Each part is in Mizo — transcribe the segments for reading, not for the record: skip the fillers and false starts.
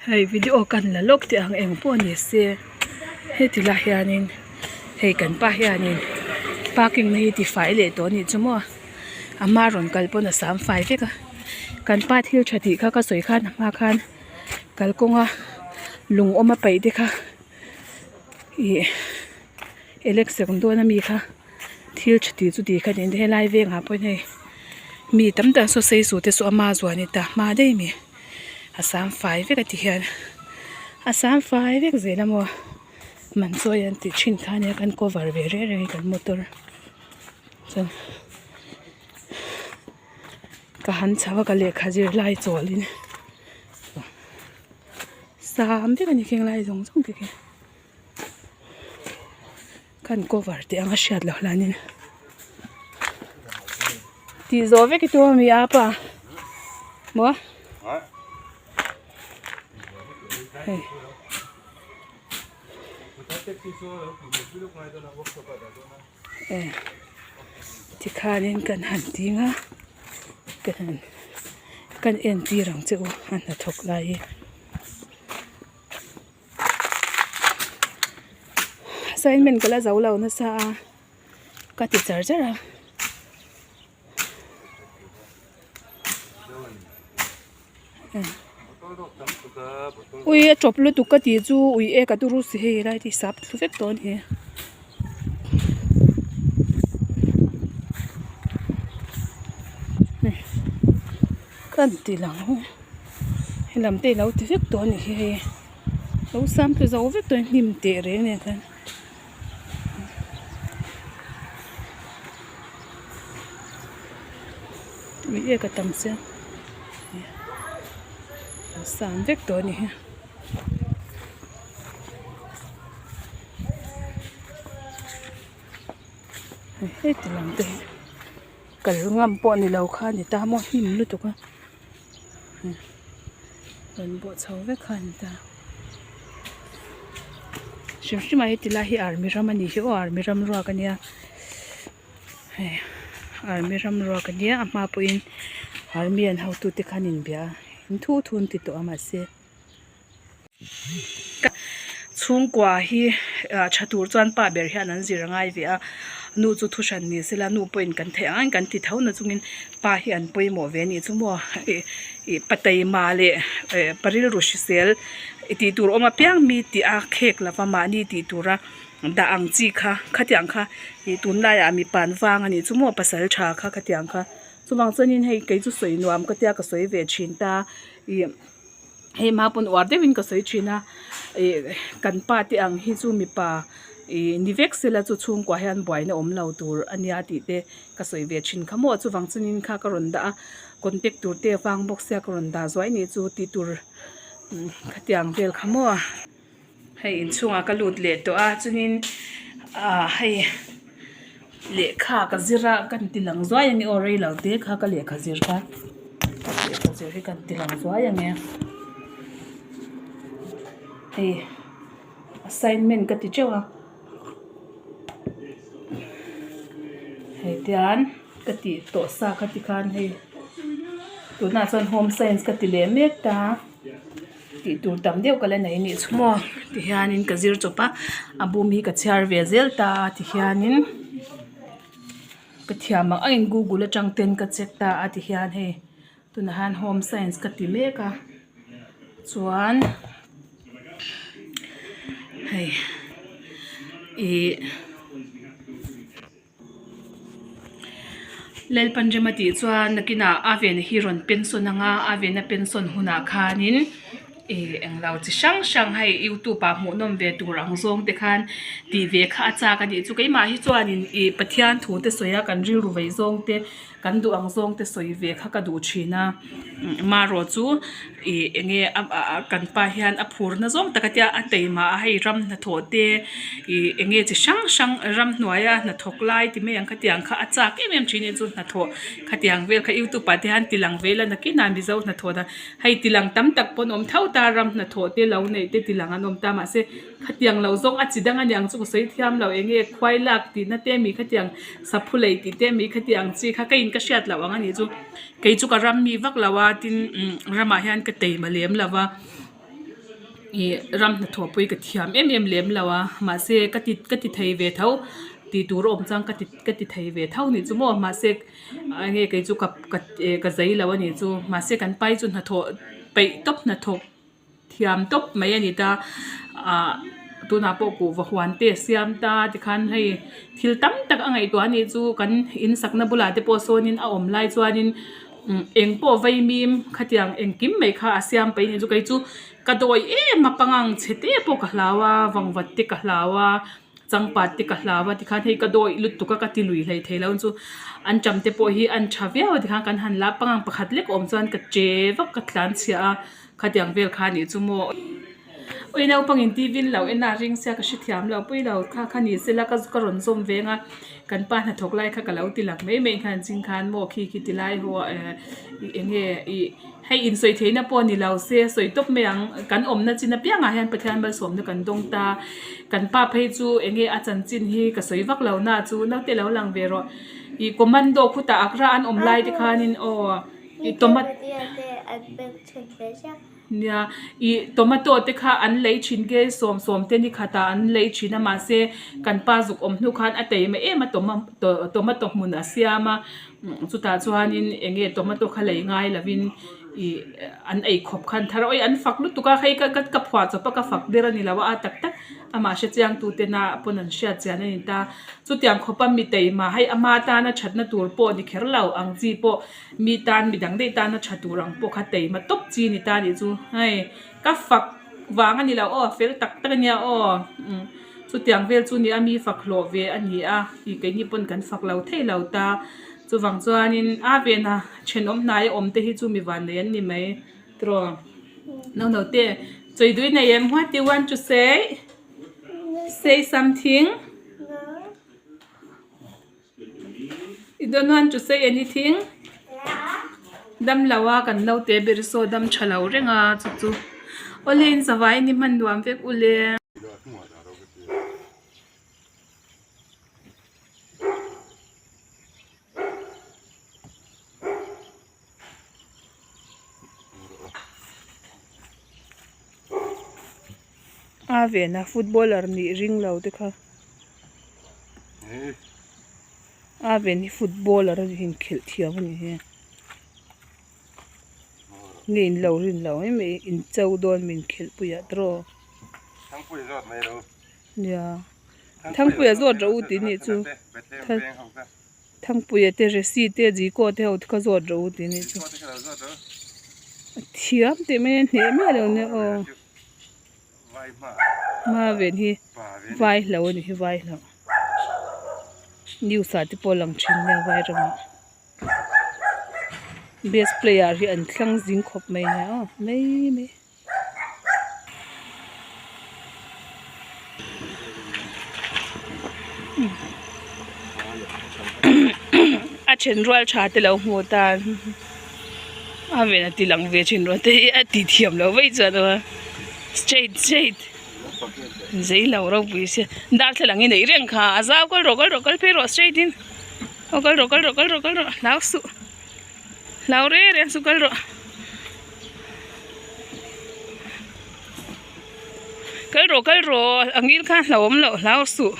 Hei video kan la lawk teh ang eng pawh ni se heti lai hianin hei kan pa hianin parking na hi tifai leh tawh a nih chu maw a hma rawn kal pawn a sam fai vek a kan pa thil tha tih kha ka sawi khan a hma khan kalkawnga lung awm a paih te kha ih election dawn ami kha thil tha tih chu tih kha niin helai vengah pawh hian hei mi tam tak saw sei suh te saw ama zuan a ni ta hma daih a ni a sam fai vek a ti hian a sam fai vek zel a maw man chawi an tih thin kha ania kan cover ve reng reng hi kan motor chuan ka han chho a ka lehkha zir lai chawl in sam vek a ni kheng lai zawng zawng te khi. Kan cover teh anga hriat loh hlanin tih zawh vek i tum ami a pa maw hei e tikhanin kan han ding a kan han kan entir ang che u a hnathawk lai hi. Assignment ka la zo lo nasa a ka ti char char a. Ui a tawp lutuk ka tih chu ui e ka turu si hei helai te hi sap thlu vek tawh a ni. Kan ti lang ang helam te ilo ti vek tawh a ni hi hei lo sam tlu zo vek tawh a hnim teh reng nen khan ui e ka tam sia a sam vek tawh a ni hi. Heti lam te hi kal ngam pawh ni lo kha a ni ta maw hnim lutuk a rawn bawh chho vek kha a ni ta hrim hrim ah heti lai hi army ram a ni hi aw army ram ruak a nia hei army ram ruak a nia a hma pawhin army an hotute khan inbia a in thu thu an ti tawh a mahse. Chhungkua hi tha tur chuan pa ber hian an zir a ngai ve a, nu chu thu hran ni sela nu pawhin kan theih ang ang kan ti tho na chungin pa hi an pawimawh ve a nih chu maw ih pa taima leh pa rilru hrisel tih tur awm apiang mi tih a khek lova mahni tih tura dah ang chi kha khatiang kha ih tunlaiah mipa an vang a nih chu maw pasal tha kha khatiang kha chuvang chuanin hei kei chu sawi nuam ka tia ka sawi ve thin ta ih. Hei hma pawn uar deuhin ka sawi thin a ih kan pa te ang hi chu mipa ih ni vek sela chu chhungkua hian buaina awm lo tur a nia tih te ka sawi ve thin kha maw chuvang chuanin kha ka rawn dah a contact tur te avang bawk sia ka rawn dah zuai nih chu tih tur khatiang vel kha maw. Hei inchhungah ka lut leh tawh a chuanin ah hei lehkha ka zir a kan ti lang zuai ange aw rei lo te kha ka lehkha zir kha lehkha zir hi kan ti lang zuai ange hei assignment ka ti teuh a hei tian ka tih tawh sa kha tikhan hei tunah chuan home science ka ti leh mek ta. Tih tur tam deuh ka la nei anih chu maw tihianin ka zir chawp a a bum hi ka chhiar ve zel ta a tihianin ka thiam ang angin google atang ten ka check ta a tihian hei tunah hian home science ka ti mek a chuan hei ih. Lalpanrema tih chuan nakinah a vena hi rawn pension ang a a vena pension hunah khanin ih englo chi hrang hrang hei youtube ah hmuhnawm ve tur ang zawng te khan tih ve kha a chak a nih chu keimah hi chuanin ih Pathian thu te sawi a kan rilru vei zawng te kan duh ang zawng te sawi ve kha ka duh thin a marawh chu ih eng nge a kan pa hian a phur na zawng tak a tia a taima a hei ram hnathawh te ih eng nge chi hrang hrang ramhnuaia hnathawk lai ti mai ang khatiang kha a chak em em thin a ni chu hnathawh khatiang vel kha youtube ah te hian ti lang vel a nakinah mizo hnathawh dan hei ti lang tam tak pawn awm tho ta ram hnathawh te lo neih te ti lang an awm ta mahse khatiang lo zawng a chi dang a niang chu ka sawi thiam lo eng nge khuai lak tihna te mi khatiang saphu lei tih te mi khatiang chi kha ka in ka hriat loh ang a nih chu. Kei chu ka ram mi vak lo a tin ramah hian ka teima lem lo va. Ih ram hnathawh pawh hi ka thiam em em lem lo a mahse ka ti ka ti thei ve tho tih tur a awm chuan ka ti ka ti thei ve tho anih chu maw mahse enge kei chu ka ka ka zei lo anih chu mahse kan pai chu hnathawh peih tawp hnathawk thiam tawp mai a ni ta ah tunah pawh kuhva huan te a siam ta tikhan hei thil tam tak a ngaihtuah anih chu kan in sakna bulah te pawh sawnin a awm lai chuanin eng pawh vaimim khatiang engkim mai kha a siam paih anih chu kei chu ka dawi em a pangang chhe te pawh ka hlau a vangvat te ka hlau a changpat te ka hlau a tikhan hei ka dawi lutuk a ka ti lui hlei thei lo chu an ṭam te pawh hi an ṭha viau a tikhan kan han la pangang pakhat lek awm chuan ka che vak ka tlan chhiah a khatiang vel kha anih chu maw ui naupangin T V an lo en a ring sia ka hrethiam lo pui lo kha kha ni sela ka ka rawn zawm veng a kan pa hnathawk lai kha ka lo ti lang mai mai khan ching khan maw khi khi ti lai haw eh eng nge ih hei insawi theihna pawh ni lo se sawi tawp mai ang kan awmna chin apiangah hian Pathian malsawmna kan dawng ta kan pa phei chu eng nge a chanchin hi ka sawi vak lo na chu naute lo lang ve rawh ih commando khutah Agra an awm lai te khanin aw ih tomat Nia, ih tomato te kha an lei thin nge sawm sawm te ni khatah an lei thin a mahse kan pa zuk awm hnu khan a teima em a tomato hmun a siam a chutah chuanin eng nge tomato kha lei ngai lovin ih an ei khawp khan thar a awi an fak lutuk a hei ka ka phuah chawp a ka fak ber a ni lo a a tak tak amah hre chiang tu tena pawn an hriat chian a ni ta chutiang khawpa mi teima hei ama tana thatna tur pawh ni kher lo ang chi pawh. Mi tan mi dang daih tana tha tur ang pawh kha teima tawp chi ni ta nih chu hei ka fak vang a ni lo aw a fel tak tak a nia aw umm chutiang vel chu nia mi fak hlawh ve a ni a ih keini pawn kan fak lo thei lo ta chuvang chuanin a vena thenawm hnai a awm te hi chu mi vannei an ni mai tiraw no no te chawi dui nei em what do you want to say say something. You don't want to say anything? Dam lo a kan naute ber saw dam tha lo reng a chu chu awle in zavai ni hman nuam vek ule. A vena footballer nih ring lo te kha a ven hi footballer a ni inkhelh thiam a ni hi nge in lo rin lo mai mai in cho dawn min khelh pui ah tiraw nia Thangpuia zawt rawh u tih nih chu. Thangpuia te Resi te Jiko te ho te kha zawt rawh u tih nih chu a thiam teh mai a hneh miah lo nia aw hma ven hi vai hlo a ni hi vai hlo news ah te pawh a lang thin nia vai ramah best player hi an thlang zing khawp mai nia aw mai mai. A then rual tha te lo hmu tan a ven a ti lang ve thin rual te hi a ti thiam lo vei chuan aw straight straight zei lo ropui sia darthlalang hi neih reng kha a zau kal rawh kal rawh kal phei rawh straight in aw kal rawh kal rawh kal rawh kal rawh hlau suh. Hlau reng reng chu kal rawh. Kal rawh kal rawh a ngil kha hlauhawm loh hlau suh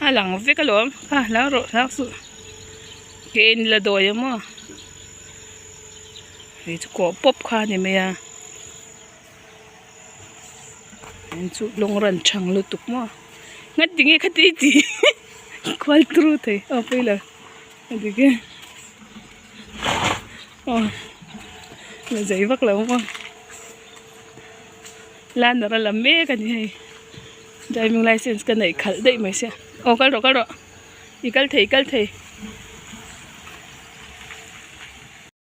a lang vek alawm kha hlau rawh hlau suh ke in la dawi a maw hei chu kawh pawp kha a ni mai a in chu lawng ran thang lutuk maw ngati nge khati tih kual turu thei aw pawi lo. A dik e aw la zei vak lo maw lanar a la mek a ni hei driving licence ka neih khalh daih mai sia aw kal rawh kal rawh i kal thei i kal thei.